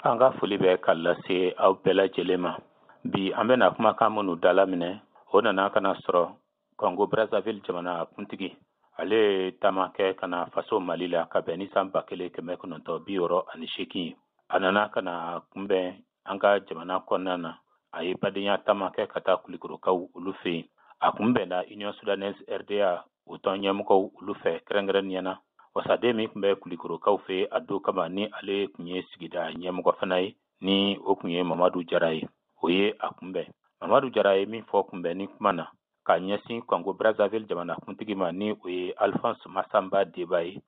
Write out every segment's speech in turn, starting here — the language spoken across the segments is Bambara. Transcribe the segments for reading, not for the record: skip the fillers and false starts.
An ka foli bɛ ka lase aw bɛɛ lajɛlen ma. Bi an bɛna kumakan minnu dalaminɛ, o nana ka na sɔrɔ Congo Brazzaville jamana kuntigi, ale ye taama kɛ ka na faso Mali la ka bɛn ni san 1968 ye. A nana ka na kunbɛn an ka jamana kɔnɔna na. A ye badenya taama kɛ ka taa Kulikɔrɔkaw olu fɛ yen. A kunbɛnna Union Soudanaise RDA o tɔn ɲɛmɔgɔw olu fɛ kɛrɛnkɛrɛnnenya na. Wasaden min tun bɛ Kulikɔrɔkaw fɛ a don kama, ni ale tun ye sigida ɲɛmɔgɔ fana ye, ni o tun ye Mamadu Jara ye, o ye a kunbɛn. Mamadu Jara ye min fɔ kunbɛnni kuma na ka ɲɛsin Congo Brazzaville jamana kuntigi ma, ni o ye Alphonse Massamba Deba ye,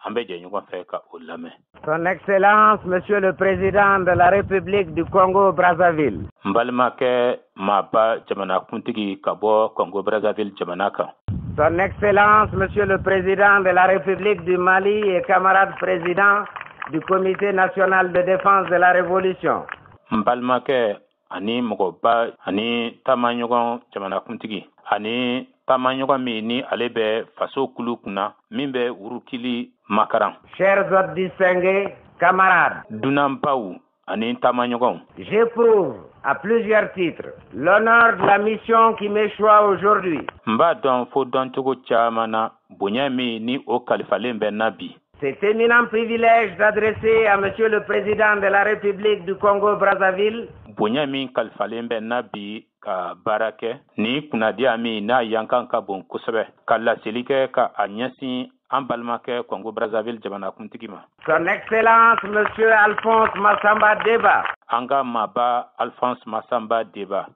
an bɛ jɛ ɲɔgɔn fɛ ka o lamɛn. Son Excellence, Monsieur le Président de la République du Congo-Brazzaville. N balimakɛ maaba jamana kuntigi ka bɔ Congo Brazzaville jamana kan. Son Excellence, Monsieur le Président de la République du Mali et camarade président du Comité national de défense de la Révolution. N balimakɛ ani mɔgɔba ani taamaɲɔgɔn jamanakuntigi ani taamaɲɔgɔn min ni ale bɛ faso kulu kunna min bɛ wurukili makaran. Chers hôtes distingués, camarades. Dunanbaw ani taamaɲɔgɔnw. J'éprouve à plusieurs titres l'honneur de la mission qui m'échoit aujourd'hui. N b'a dɔn fo dɔncogo caman na bonya min ni o kalifalen bɛ na bi. Cet éminent privilège d'adresser à Monsieur le Président de la République du Congo-Brazzaville. Bonya min kalifalen bɛ na bi ka baara kɛ ni kunnadiya min n'a yankan ka bon kosɛbɛ ka laseli kɛ ka a ɲɛsin an balimakɛ Congo Brazzaville jamanakuntigi ma. Son Excellence Monsieur Alphonse Massamba Deba. An ka maaba Alphonse Massamba Deba.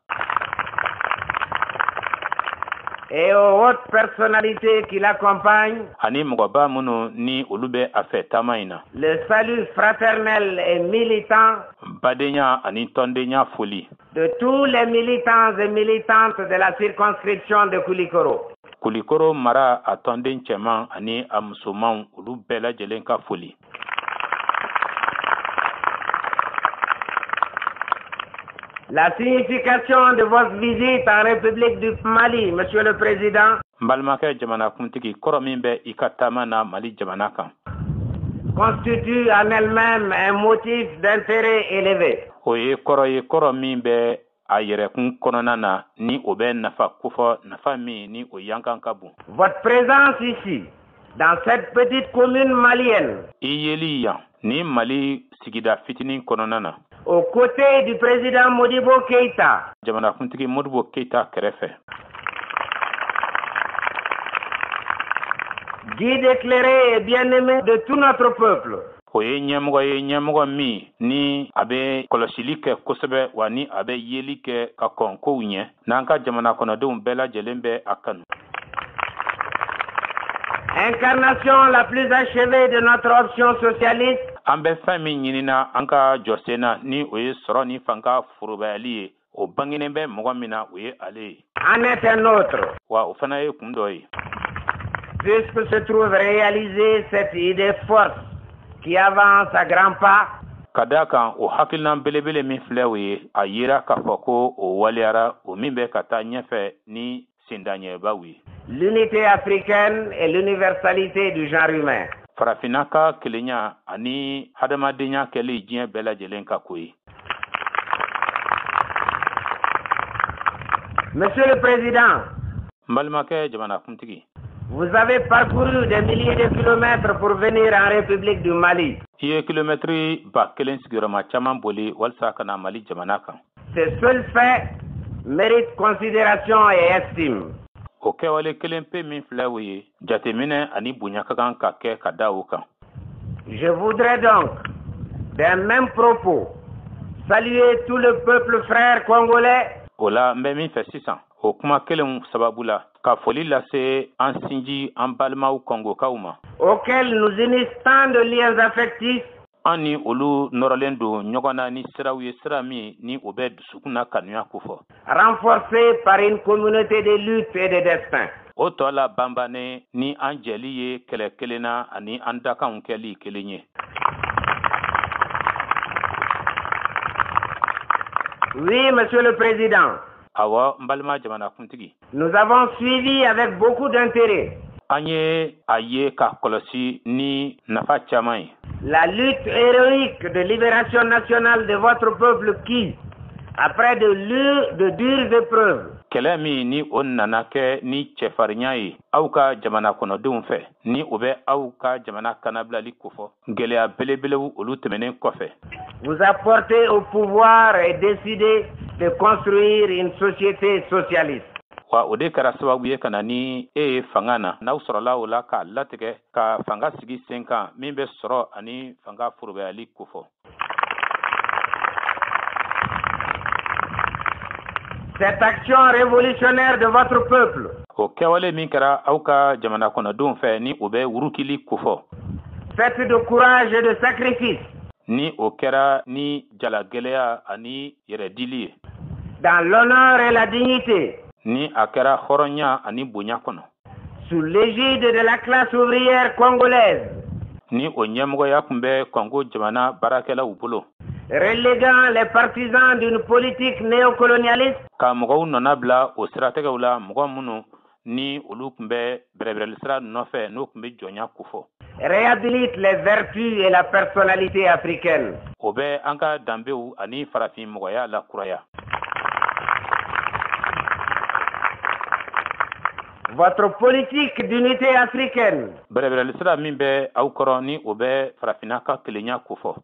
Et aux hautes personnalités qui l'accompagnent. Ani mɔgɔba minnu ni olu bɛ a fɛ taama in na. Le salut fraternel et militant. Badenya ani tɔndenya foli. De tous les militants et militantes de la circonscription de Koulikoro. Kulikoro mara a tɔnden cɛman ani a musomanw olu bɛɛ lajɛlen ka foli. La signification de votre visite en République du Mali, Monsieur le Président. N balimakɛ jamanakuntigi, kɔrɔ min bɛ i ka taama na Mali jamana kan. Constitue en elle-même un motif d'intérêt élevé. O ye kɔrɔ ye, kɔrɔ min bɛ a yɛrɛkun kɔnɔna na, ni o bɛ nafa kofɔ, nafa min ni o yankan ka bon. Votre présence ici, dans cette petite commune malienne. I yeli yan ni Mali sigida fitinin kɔnɔna na. Aux côtés du président Modibo Keïta. Jamanakuntigi Modibo Keïta kɛrɛfɛ. Guide éclairé et bien-aimé de tout notre peuple. O ye ɲɛmɔgɔ ye, ɲɛmɔgɔ min ni a bɛ kɔlɔsili kɛ kosɛbɛ, wa ni a bɛ yeli kɛ ka kɔn kow ɲɛ, n'an ka jamana kɔnɔdenw bɛɛ lajɛlen bɛ a kanu. Incarnation la plus achevée de notre option socialiste. An bɛ fɛn min ɲinina an ka jɔsen na, ni o ye sɔrɔ ni fanga forobayali ye, o bangenen bɛ mɔgɔ min na, o ye ale ye. En est un autre. Wa o fana ye kun dɔ ye. Puisque se trouve réalisée cette idée forte qui avance à grands pas. Ka d'a kan o hakilina belebele min filɛ, o ye a yira k'a fɔ ko o waleyara, o min bɛ ka taa ɲɛfɛ ni sendaɲɛbaw ye. L'unité africaine et l'universalité du genre humain. Farafinna ka kelenya ani hadamadenya kɛli diɲɛ bɛɛ lajɛlen ka ko ye. Monsieur le Président. N balimakɛ jamanakuntigi. Vous avez parcouru des milliers de kilomètres pour venir en République du Mali. I ye kilomɛtiri 1000 sigiyɔrɔma caman boli walasa ka na Mali jamana kan. Ce seul fait mérite considération et estime. O kɛwale kelen pe min filɛ, o ye jateminɛ ani bonya ka kan ka kɛ ka da o kan. Je voudrais donc, d'un même propos, saluer tout le peuple frère congolais. O la, n bɛ min fɛ sisan, o kuma kelenw sababu la, ka foli lase an sinji, an balimaw kɔngokaw ma, auxquels nous unissent tant de liens affectifs, an ni olu nɔrɔlen don ɲɔgɔn na ni siraw ye, sira min ni o bɛ dusukun na kanuya kofɔ, renforcés par une communauté de lutte et de destin. O tɔ la banbannen ni an jɛli ye kɛlɛ kelen na ani an dakanw kɛli kelen ye. Oui, Monsieur le Président. Awɔ, n balima jamanakuntigi. Nous avons suivi avec beaucoup d'intérêt An ye a ye ka kɔlɔsi ni nafa caman ye. La lutte héroïque de libération nationale de votre peuple qui, après de dures épreuves, Kɛlɛ min ni o nana kɛ ni cɛfarinya ye aw ka jamana kɔnɔdenw fɛ, ni o bɛ aw ka jamana kanabilali kofɔ gɛlɛya belebelew olu tɛmɛnen kɔfɛ, vous a porté au pouvoir et décidé de construire une société socialiste. Wa o de kɛra sababu ye ka na ni e ye fanga na, n'aw sɔrɔla o la k'a latigɛ ka fanga sigi sen kan min bɛ sɔrɔ ani fanga forobayali kofɔ. Cette action révolutionnaire de votre peuple, O kɛwale min kɛra aw ka jamana kɔnɔdenw fɛ, ni o bɛ wurukili kofɔ, faite de courage et de sacrifice, ni o kɛra ni jalagɛlɛya ani yɛrɛdili ye, dans l'honneur et la dignité, ni a kɛra hɔrɔnya ani bonya kɔnɔ, sous l'égide de la classe ouvrière congolaise, ni o ɲɛmɔgɔya tun bɛ Kɔngo jamana baarakɛlaw bolo, reléguant les partisans d'une politique néocolonialiste ka mɔgɔw nɔna bila o siratigɛw la, mɔgɔ minnu ni olu tun bɛ bɛrɛbɛrɛli sira nɔfɛ, n'o tun bɛ jɔnya kofɔ, réhabilite les vertus et la personnalité africaine. O bɛ an ka danbew ani farafin mɔgɔya lakuraya. Votre politique d'unité africaine Bɛrɛbɛrɛli sira min bɛ aw kɔrɔ, ni o bɛ farafinna ka kelenya kofɔ,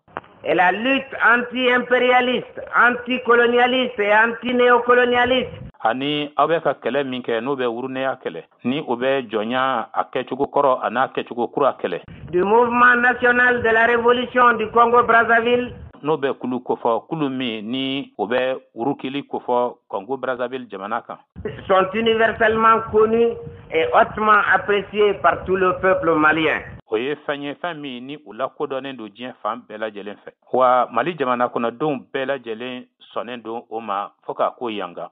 et la lutte anti-impérialiste, anticolonialiste et anti-néocolonialiste ani aw bɛ ka kɛlɛ min kɛ, n'o bɛ wurunɛya kɛlɛ, ni o bɛ jɔnya a kɛcogo kɔrɔ a n'a kɛcogo kura kɛlɛ, du mouvement national de la révolution du Congo-Brazzaville n'o bɛ kulu kofɔ, kulu min ni o bɛ wurukili kofɔ Congo Brazzaville jamana kan, sont universellement connus et hautement appréciés par tout le peuple malien. O ye fɛn ye, fɛn min ni u lakodɔnnen don diɲɛ fan bɛɛ lajɛlen fɛ, wa Mali jamana kɔnɔdenw bɛɛ lajɛlen sɔnnen don o ma fɔɔ k'a ko yanga.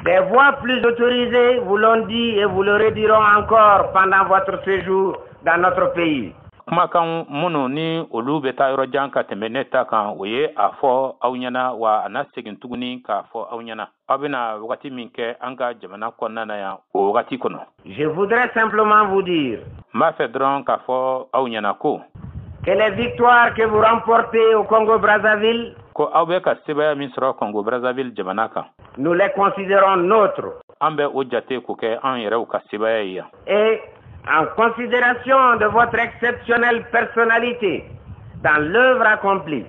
Des voix plus autorisées vous l'ont dit et vous le rediront encore pendant votre séjour dans notre pays. Kumakan minnu ni olu bɛ taa yɔrɔ jan ka tɛmɛ ne ta kan, o ye a fɔ aw ɲɛna, wa a na segin tuguni k'a fɔ aw ɲɛna aw bɛna wagati min kɛ an ka jamana kɔnɔna na yan, o wagati kɔnɔ. Je voudrais simplement vous dire N b'a fɛ dɔrɔn k'a fɔ aw ɲɛna ko que les victoires que vous remportez au Congo-Brazzaville, ko aw bɛ ka sebaya min sɔrɔ Congo Brazzaville jamana kan, nous les considérons nôtres. an bɛ o jate k'o kɛ an yɛrɛw ka sebaya ye yan. Et en considération de votre exceptionnelle personnalité dans l'œuvre accomplie,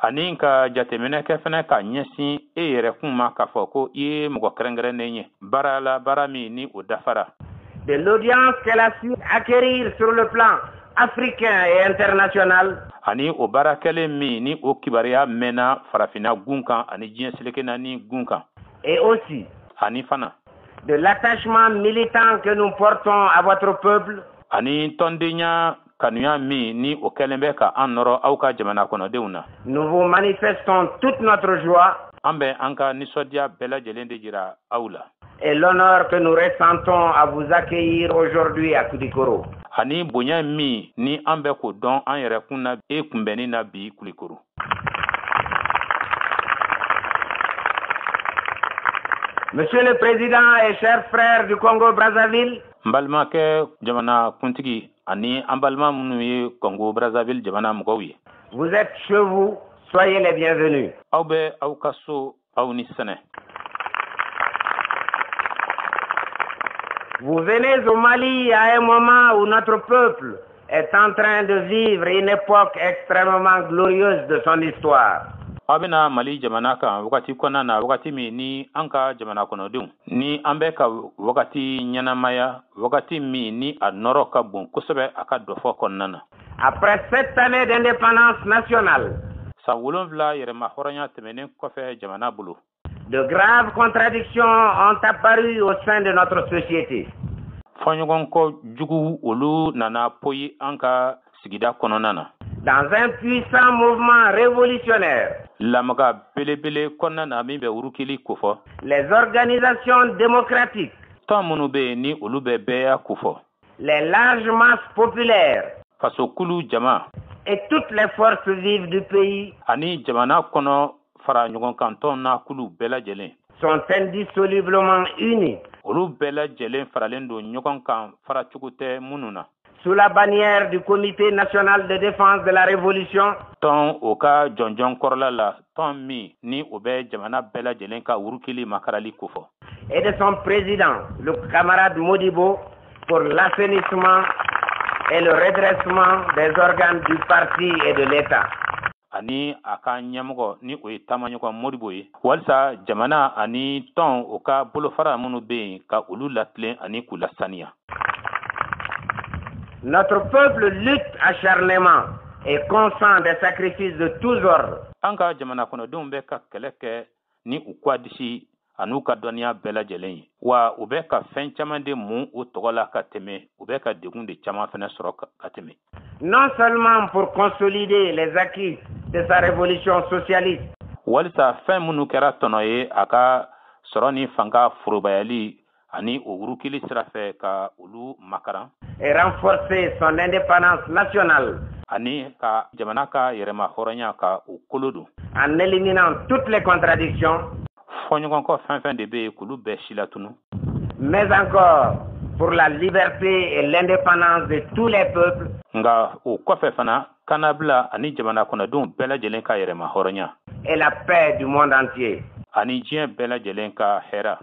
Ani ka jateminɛ kɛ fɛnɛ ka ɲɛsin e yɛrɛ kun ma, k'a fɔ ko i ye mɔgɔ kɛrɛnkɛrɛnnen ye baara la, baara min ni o dafara, de l'audience qu'elle a su acquérir sur le plan africain et international, ani o baara kɛlen min ni o kibaruya mɛnna farafinna gun kan ani diɲɛ seleke naani gun kan, et aussi ani fana de l'attachement militant que nous portons à votre peuple, ani tɔndenya kanuya min ni o kɛlen bɛ ka an nɔrɔ aw ka jamana kɔnɔdenw na, nous vous manifestons toute notre joie an bɛ an ka nisɔndiya bɛɛ lajɛlen de jira aw la, et l'honneur que nous ressentons à vous accueillir aujourd'hui à Koulikoro. Ani bonya min ni an bɛ k'o dɔn an yɛrɛ kun na e kunbɛnni na bi Kulikoro. Monsieur le Président et chers frères du Congo-Brazzaville, N balimakɛ jamana kuntigi ani an balima minnu ye Congo Brazzaville jamana mɔgɔw ye, vous êtes chez vous, soyez les bienvenus. Aw bɛ aw ka so, aw ni sɛnɛ. Vous venez au Mali à un moment où notre peuple est en train de vivre une époque extrêmement glorieuse de son histoire. Aw bɛna Mali jamana kan wagati kɔnɔna na, wagati min ni an ka jamana kɔnɔdenw ni an bɛ ka wagati ɲɛnamaya, wagati min ni a nɔrɔ ka bon kosɛbɛ a ka dɔfɔ kɔnɔna na. Après 7 années d'indépendance nationale, San 7 yɛrɛma hɔrɔnya tɛmɛnen kɔfɛ jamana bolo, de graves contradictions ont apparu au sein de notre société. Fɔɲɔgɔnkɔ jugu olu nana poyi an ka sigida kɔnɔna na. Dans un puissant mouvement révolutionnaire, Lamaga belebele kɔnɔna na min bɛ wurukili kofɔ, les organisations démocratiques, tɔn minnu bɛ yen ni olu bɛ bɛɛya kofɔ, les larges masses populaires fasokulu jama, et toutes les forces vives du pays ani jamana kɔnɔ fara ɲɔgɔn kan tɔn n'a kulu bɛɛ lajɛlen sont indissolublement unies Olu bɛɛ lajɛlen faralen don ɲɔgɔn kan faracogo tɛ minnu na. Sous la bannière du Comité national de défense de la Révolution. Tɔn o ka jɔnjɔn kɔrɔla la, tɔn min ni o bɛ jamana bɛɛ lajɛlen ka wurukili makarali kofɔ. Et de son président, le camarade Modibo, pour l'assainissement et le redressement des organes du parti et de l'État. Ani a ka ɲɛmɔgɔ ni o ye taamaɲɔgɔn Modibo ye, walisa jamana ani tɔn o ka bolofara minnu bɛ yen, ka olu latilen ani k'u lasaniya. Notre peuple lutte acharnément et consent des sacrifices de tous ordres. An ka jamana kɔnɔdenw bɛ ka kɛlɛ kɛ ni u kwadisi an'u ka dɔnniya bɛɛ lajɛlen ye, wa u bɛ ka fɛn caman de mun u tɔgɔ la ka tɛmɛ, u bɛ ka degun de caman fana sɔrɔ ka tɛmɛ. Non seulement pour consolider les acquis de sa révolution socialiste. Walisa fɛn minnu kɛra tɔnɔ ye a ka sɔrɔ ni fanga forobayali ani o wurukili sira fɛ, ka olu makaran. Et renforcer son indépendance nationale. Ani ka jamana ka yɛrɛma hɔrɔnya ka o kolo don. En éliminant toutes les contradictions. Fɔɲɔgɔnkɔ fɛn fɛn de bɛ yen, k'olu bɛɛ silatunu. Mais encore pour la liberté et l'indépendance de tous les peuples. Nka o kɔfɛ fana, kannabila ani jamana kɔnɔdenw bɛɛ lajɛlen ka yɛrɛma hɔrɔnya. Et la paix du monde entier. Ani diɲɛ bɛɛ lajɛlen ka hɛrɛ.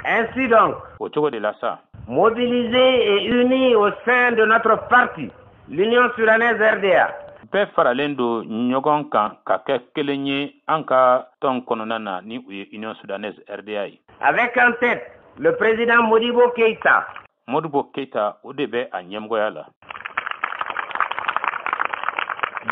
Ainsi donc, o cogo de la sa, mobilisés et unis au sein de notre parti, l'Union soudanaise RDA. Bɛɛ faralen don ɲɔgɔn kan ka kɛ kelen ye an ka tɔn kɔnɔna na, ni o ye Union soudanaise RDA ye. Avec en tête le président Modibo Keïta. Modibo Keïta, o de bɛ a ɲɛmɔgɔya la.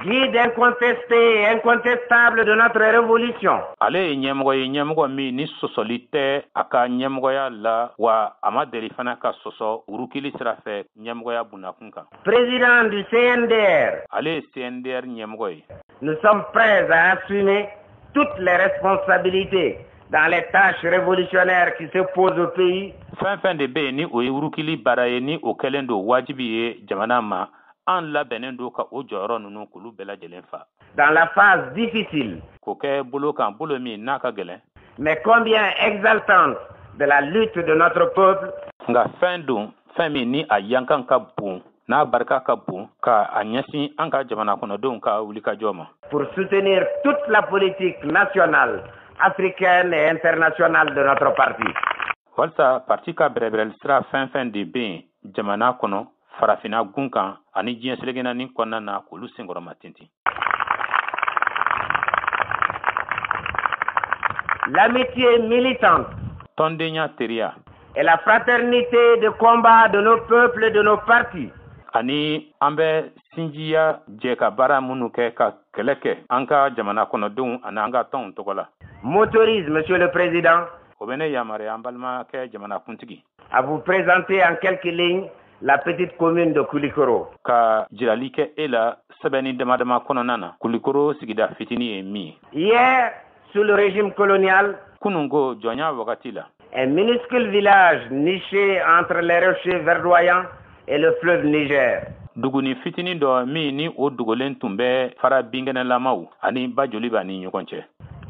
Guide incontesté et incontestable de notre révolution. Ale ye ɲɛmɔgɔ ye, ɲɛmɔgɔ min ni sɔsɔli tɛ a ka ɲɛmɔgɔya la, wa a ma deli fana ka sɔsɔ wurukili sira fɛ ɲɛmɔgɔya bundakun kan. Président du CNDR. Ale ye CNDR ɲɛmɔgɔ ye. Nous sommes prêts à assumer toutes les responsabilités dans les tâches révolutionnaires qui se posent au pays. Fɛn fɛn de bɛ yen ni o ye wurukili baara ye, ni o kɛlen don wajibi ye jamana ma, an labɛnnen don ka o jɔyɔrɔ ninnu k'olu bɛɛ lajɛlen fa. Dans la phase difficile. K'o kɛ bolo kan, bolo min n'a ka gɛlɛn. Mais combien exaltante de la lutte de notre peuple. Nka fɛn don, fɛn min ni a yankan ka bon, n'a barika ka bon, ka a ɲɛsin an ka jamana kɔnɔdenw ka wulikajɔ ma. Pour soutenir toute la politique nationale, africaine et internationale de notre parti. Walisa parti ka bɛrɛbɛrɛli sira fɛn fɛn de bɛ yen jamana kɔnɔ, farafinna gun kan ani diɲɛ seleke naani kɔnɔna na, k'olu senkɔrɔma tintin. L'amitié militante. Tɔndenya teriya. Et la fraternité de combat de nos peuples et de nos partis. Ani an bɛ sinjiya jɛ ka baara minnu kɛ, ka kɛlɛ kɛ an ka jamana kɔnɔdenw ani an ka tɔnw tɔgɔ la. M'autorise, Monsieur le Président, o bɛ ne yamaruya, an balimakɛ jamanakuntigi, à vous présenter en quelques lignes la petite commune de Koulikoro. Ka jirali kɛ e la sɛbɛnni dama dama kɔnɔna na, Kulikoro sigida fitinin ye min ye. Hier, sous le régime colonial, kunun ko jɔnya wagati la, un minuscule village niché entre les rochers verdoyants et le fleuve Niger. Duguni fitinin dɔ min ni o dogolen tun bɛ fara binkɛnɛlamaw ani ba joli b'a ni ɲɔgɔn cɛ.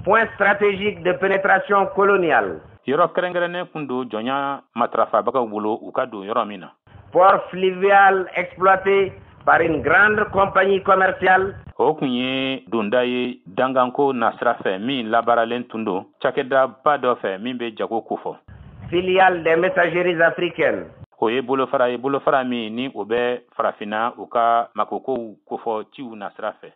Point stratégique de pénétration coloniale. Yɔrɔ kɛrɛnkɛrɛnnen kun don jɔnya matarafabagaw bolo u ka don yɔrɔ min na. Port fluvial exploité par une grande compagnie commerciale. O kun ye donda ye danganko nasira fɛ min labaaralen tun don cakɛdaba dɔ fɛ min bɛ jago kofɔ. Filiale des Messageries africaines. O ye bolofara ye, bolofara min ni o bɛ farafinna u ka makokow kofɔ ciw nasira fɛ.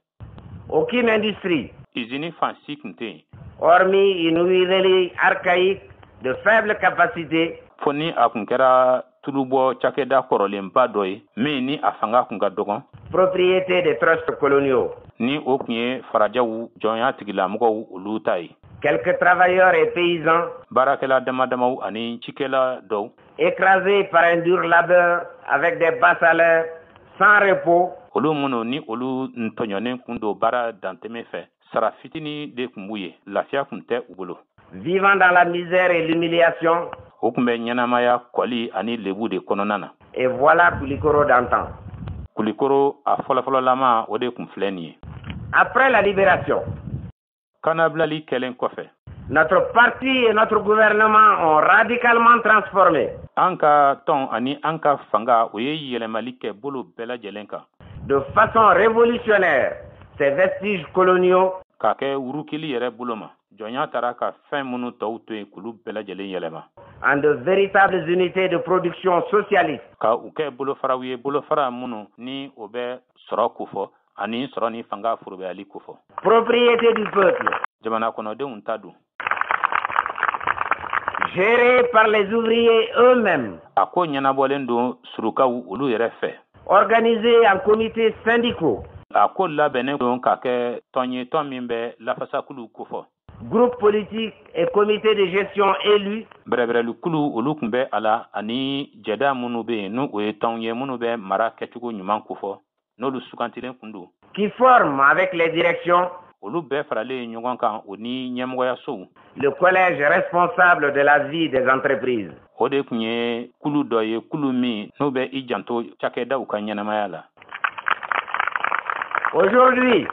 Aucune industrie. Usine fan si tun tɛ yen. Hormis une huilerie archaïque de faible capacité. Fo ni a kun kɛra tulubɔ cakɛda kɔrɔlenba dɔ ye min ni a fanga kun ka dɔgɔn. Propriété des trusts coloniaux. Ni o tun ye farajɛw jɔnya tigilamɔgɔw olu ta ye. Quelques travailleurs et paysans. Baarakɛla dama damaw ani cikɛla dɔw. Écrasés par un dur labeur avec des bas salaires, sans repos. Olu minnu ni olu tɔɲɔnen kun don baara dantɛmɛ fɛ, sara fitinin de tun b'u ye, lafiya tun tɛ u bolo. Vivant dans la misère et l'humiliation. O tun bɛ ɲɛnamaya kɔli ani lebu de kɔnɔna na. Et voilà Koulikoro d'antan. Kulikoro a fɔlɔfɔlɔlama, o de tun filɛ nin ye. Après la libération. Kanabilali kɛlen kɔfɛ, notre parti et notre gouvernement ont radicalement transformé an ka tɔn ani an ka fanga, o ye yɛlɛmali kɛ bolo bɛɛ lajɛlen kan, de façon révolutionnaire ces vestiges coloniaux k'a kɛ wurukili yɛrɛ bolo ma, jɔnya taara ka fɛn minnu tɔw to yen, k'olu bɛɛ lajɛlen yɛlɛma en de véritables unités de production socialiste, ka u kɛ bolofaraw ye, bolofara minnu ni o bɛ sɔrɔ kofɔ ani sɔrɔ ni fanga forobayali kofɔ, propriété du peuple, jamana kɔnɔdenw ta don, gérée par les ouvriers eux-mêmes, a ko ɲɛnabɔlen don surukaw olu yɛrɛ fɛ, organisée en comités syndicaux, a ko labɛnnen don ka kɛ tɔn ye, tɔn min bɛ lafasakulu kofɔ, groupes politiques et comités de gestion élus, bɛrɛbɛrɛlikulu olu tun bɛ a la, ani jɛda minnu bɛ yen, n'o o ye tɔnw ye minnu bɛ mara kɛcogo ɲuman kofɔ, n'olu sugantilen kun don, qui forment avec les directions olu bɛɛ faralen ɲɔgɔn kan, o ni ɲɛmɔgɔyasow, le collège responsable de la vie des entreprises. O de tun ye kulu dɔ ye, kulu min n'o bɛ i janto cakɛdaw ka ɲɛnamaya la. Aujourd'hui,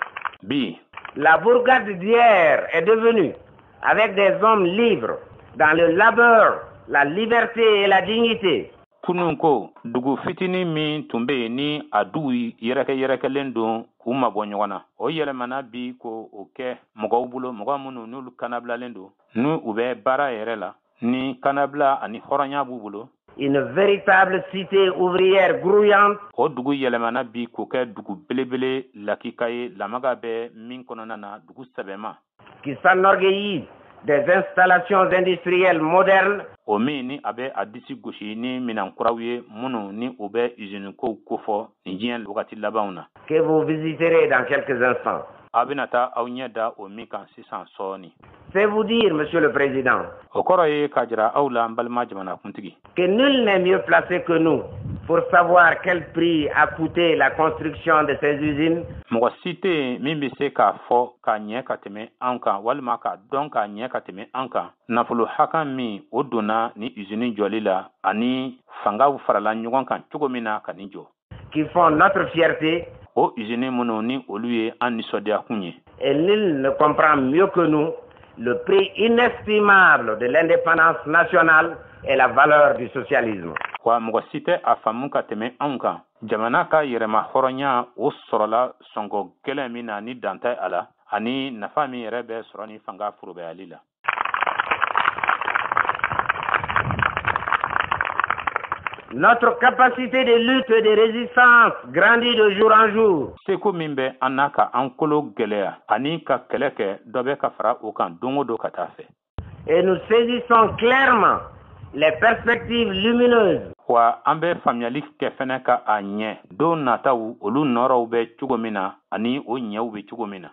bi, la bourgade d'hier est devenue, avec des hommes libres, dans le labeur, la liberté et la dignité, kunun ko dugu fitinin min tun bɛ yen, ni a duw yɛrɛkɛ yɛrɛkɛlen don k'u mabɔ ɲɔgɔn na, o yɛlɛmana bi ko o kɛ mɔgɔw bolo, mɔgɔ minnu n'olu kanabilalen don, n'u u bɛ baara yɛrɛ la, ni kanabila ani hɔrɔnya b'u bolo, une véritable cité ouvrière grouillante, o dugu yɛlɛmana bi k'o kɛ dugu belebele lakika ye, lamaga bɛ min kɔnɔna na, dugu sɛbɛma, qui s'enorgueillit des installations industrielles modernes, o min ni a bɛ a disi gosi ni minan kuraw ye, minnu ni o bɛ izinikow kofɔ nin diɲɛ wagati labanw na, que vous visiterez dans quelques instants. A bɛna taa aw ɲɛ da o min kan sisan sɔɔni. C'est vous dire, Monsieur le Président, O kɔrɔ ye k'a jira aw la, n balima jamanakuntigi, que nul n'est mieux placé que nous pour savoir quel prix a coûté la construction de ces usines mɔgɔ si tɛ yen min bɛ se k'a fɔ k'a ɲɛ ka tɛmɛ an kan, walima k'a dɔn k'a ɲɛ ka tɛmɛ an kan, nafolo hakan min o donna ni usine jɔli la, ani fangaw farala ɲɔgɔn kan cogo min na ka nin jɔ, qui font notre fierté, o usine minnu ni olu ye an nisɔndiyakun ye. Et nul ne comprend mieux que nous le prix inestimable de l'indépendance nationale et la valeur du socialisme. Wa mɔgɔ si tɛ a faamu ka tɛmɛ anw kan, jamana ka yɛrɛma hɔrɔnya o sɔrɔla sɔngɔ gɛlɛn min na ni dan tɛ a la, ani nafa min yɛrɛ bɛ sɔrɔ ni fanga forobayali la. Notre capacité de lutte et de résistance grandit de jour en jour. Seko min bɛ an na ka an kolo gɛlɛya ani ka kɛlɛ kɛ, dɔ bɛ ka fara o kan don o don ka taa fɛ. Et nous saisissons clairement les perspectives lumineuses Wa an bɛ faamuyali kɛ fɛnɛ ka a ɲɛ, don nataw olu nɔrɔw bɛ cogo min na ani o ɲɛw bɛ cogo min na,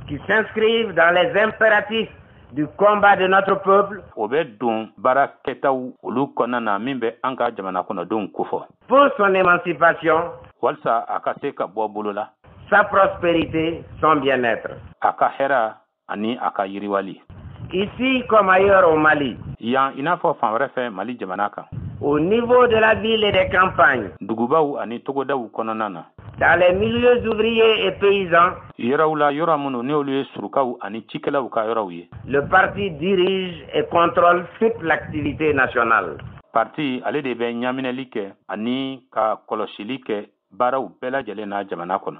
qui s'inscrivent dans les impératifs du combat de notre peuple o bɛ don baara kɛtaw olu kɔnɔna na min bɛ an ka jamana kɔnɔdenw kofɔ, pour son émancipation, walisa a ka se ka bɔ bolo la, sa prospérité, son bien-être. a ka hɛrɛ ani a ka yiriwali. Ici comme ailleurs au Mali, yan i n'a fɔ fan wɛrɛ fɛ Mali jamana kan, au niveau de la ville et des campagnes, dugubaw ani togodaw kɔnɔna na, dans les milieux ouvriers et paysans, yɔrɔw la, yɔrɔ minnu n'olu ye surukaw ani cikɛlaw ka yɔrɔw ye, le parti dirige et contrôle toute l'activité nationale. Parti ale de bɛ ɲaminɛli kɛ ani ka kɔlɔsili kɛ baaraw bɛɛ lajɛlen na jamana kɔnɔ.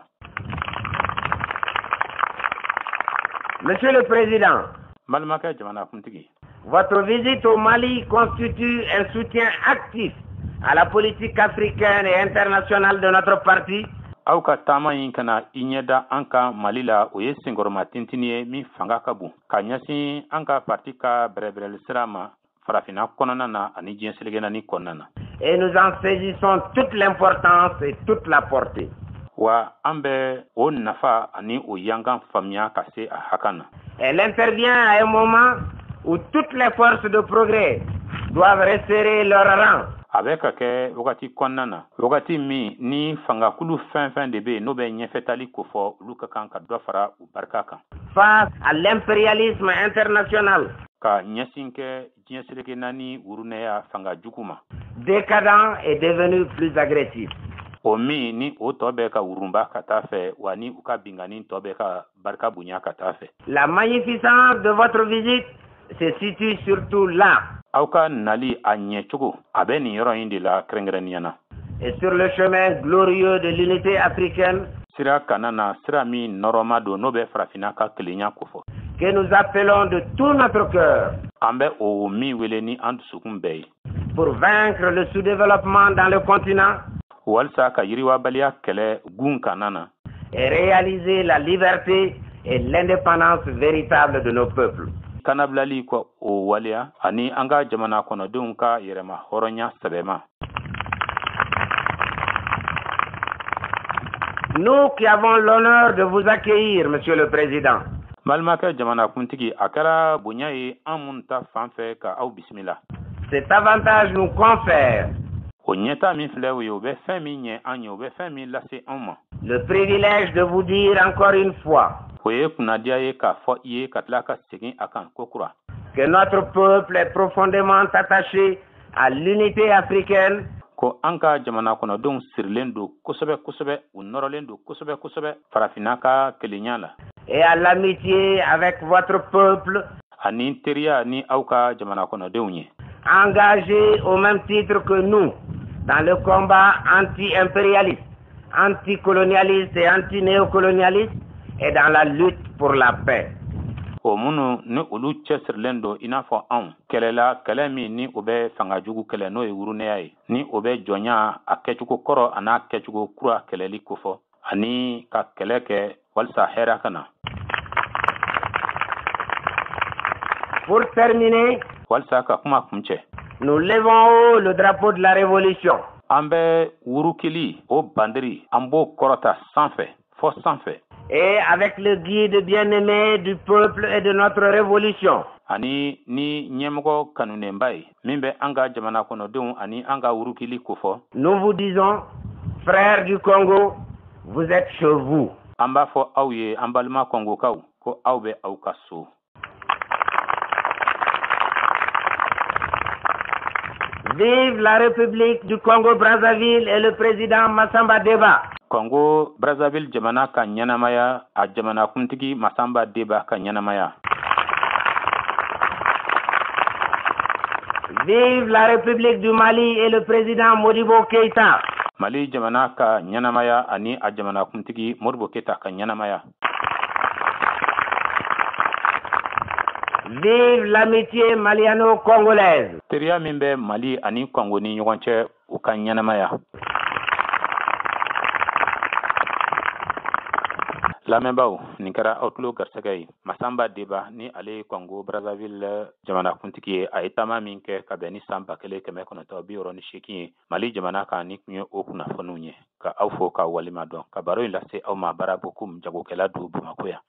Monsieur le Président, N balimakɛ jamanakuntigi, votre visite au Mali constitue un soutien actif à la politique africaine et internationale de notre parti aw ka taama in ka na i ɲɛda an ka Mali la, o ye senkɔrɔma tintini ye min fanga ka bon ka ɲɛsin an ka parti ka bɛrɛbɛrɛli sira ma farafinna kɔnɔna na ani diɲɛ seleke naani kɔnɔna na. Et nous en saisissons toute l'importance et toute la portée. Wa an bɛ o nafa ani o yankan faamuya ka se a hakan na. Elle intervient à un moment où toutes les forces de progrès doivent resserrer leur rang A bɛ ka kɛ wagati kɔnɔna na, wagati min ni fangakulu fɛn fɛn de bɛ yen n'o bɛ ɲɛfɛtali kofɔ, olu ka kan ka dɔ fara u barika kan face à l'impérialisme international ka ɲɛsin kɛ diɲɛ seleke naani wurunɛya fanga jugu ma, décadent et devenu plus agressif. O min ni o tɔ bɛ ka wurunba ka taa fɛ, wa ni u ka binkanni tɔ bɛ ka barika bonya ka taa fɛ. La magnificence de votre visite se situe surtout là. Aw ka nali a ɲɛcogo, a bɛ nin yɔrɔ in de la kɛrɛnkɛrɛnnenya na. Et sur le chemin glorieux de l'unité africaine. Sira kana na sira min nɔrɔma don, n'o bɛ farafinna ka kelenya kofɔ. Que nous appelons de tout notre cœur. An bɛ o min wele ni an dusukun bɛɛ ye. Pour vaincre le sous-développement dans le continent. Walisa ka yiriwabaliya kɛlɛ gun kana na. Et réaliser la liberté et l'indépendance véritable de nos peuples. Kanabilali kɔ o waleya ani an ka jamana kɔnɔdenw ka yɛrɛma hɔrɔnya sɛbɛma. Nous qui avons l'honneur de vous accueillir, Monsieur le Président. Balimakɛ jamanakuntigi, a kɛra bonya ye an minnu ta fan fɛ ka aw bisimila. Cet avantage nous confère. O ɲɛta min filɛ o ye, o bɛ fɛn min ɲɛ an ye, o bɛ fɛn min lase anw ma. Le privilège de vous dire encore une fois. O ye kunnadiya ye k'a fɔ i ye ka tila ka segin a kan kokura. Que notre peuple est profondément attaché à l'unité africaine. Ko an ka jamana kɔnɔdenw sirilen don kosɛbɛ kosɛbɛ, u nɔrɔlen don kosɛbɛ kosɛbɛ farafinna ka kelenya la. Et à l'amitié avec votre peuple. Ani teriya ni aw ka jamana kɔnɔdenw ye. Engagé au même titre que nous dans le combat anti-impérialiste, anticolonialiste et anti-néocolonialiste et dans la lutte pour la paix. O minnu ni olu cɛsirilen don i n'a fɔ anw kɛlɛla, kɛlɛ min ni o bɛ fanga jugu kɛlɛ, n'o ye wurunɛya ye, ni o bɛ jɔnya a kɛcogo kɔrɔ a n'a kɛcogo kura kɛlɛli kofɔ, ani ka kɛlɛ kɛ walisa hɛrɛ ka na. Pour terminer, walisa ka kuma kuncɛ, nous levons haut le drapeau de la révolution. An bɛ wurukili o bandiri, an b'o kɔrɔta sanfɛ fɔ sanfɛ. Et avec le guide bien-aimé du peuple et de notre révolution. Ani ni ɲɛmɔgɔ kanunenba ye min bɛ an ka jamana kɔnɔdenw ani an ka wurukili kofɔ. Nous vous disons, frères du Congo, vous êtes chez vous. An b'a fɔ aw ye, an balima Kɔngokaw, ko aw bɛ aw ka so. Vive la République du Congo-Brazzaville et le président Massamba Deba. Congo Brazzaville jamana ka ɲɛnamaya, a jamanakuntigi Massamba Deba ka ɲɛnamaya. Vive la République du Mali et le président Modibo Keïta. Mali jamana ka ɲɛnamaya ani a jamanakuntigi Modibo Keïta ka ɲɛnamaya. Vive l'amitié maliano-congolaise. Teriya min bɛ Mali ani Congo ni ɲɔgɔn cɛ, u ka ɲɛnamaya. Lamɛnbaaw, nin kɛra aw tulo garisɛgɛ ye. Massamba Deba ni ale ye Congo Brazzaville jamanakuntigi ye, a ye taama min kɛ ka bɛn ni san 1968 ye Mali jamana kan, ni tun ye o kunnafoniw ye. Ka aw fo k'aw walima dɔn ka baro in lase aw ma, Barabokum jagokɛla du Bamakɔ yan.